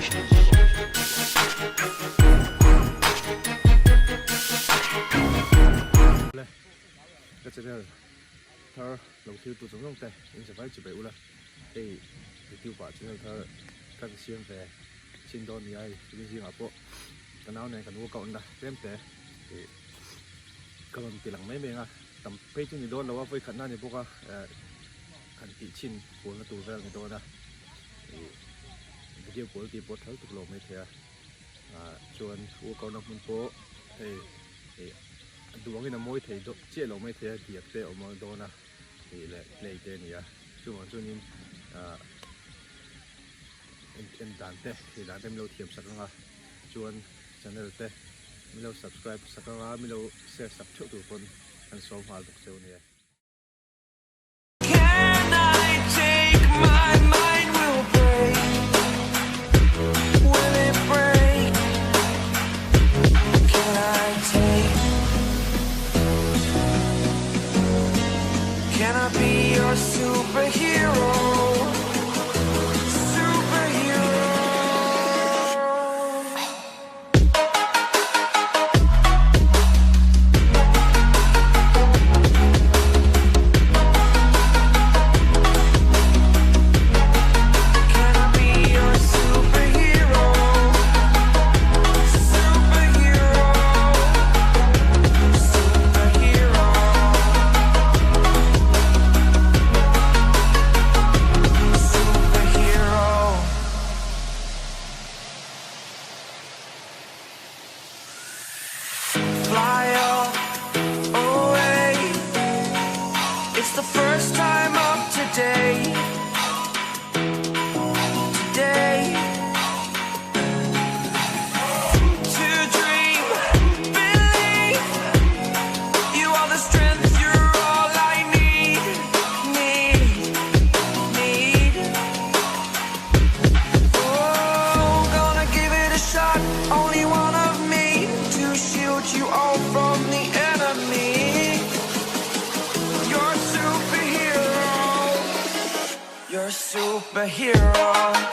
Le ka channel thar lo thil tu zawng zawng te in zavai chi bai ula hei youtube ah channel thar ka siam ve chin dawn ni a hei tuni zingah pawh ka nau nen kan workout na tlem te ih ka rawn ti lang mai mai ang a tam phei chu ni dawn lo a vawikhat na ni bawk a eh han tih chhin kualna tur vel a ni dawn a ih video quality pawh a tha lutuk lo maithei a ah chuan workout na hmun pawh hei ih a duh angin a mawi thei deuh chiah lo maithei a diak te a awm dawn a ih leh clay te a ni a chuvang chuanin ah en en dan te thei dan te min lo thiam sak ang a chuan channel te min lo subscribe sak ang a min lo share sak theuh tur pawn kan sawm nghal bawk cheu a nia. Superhero.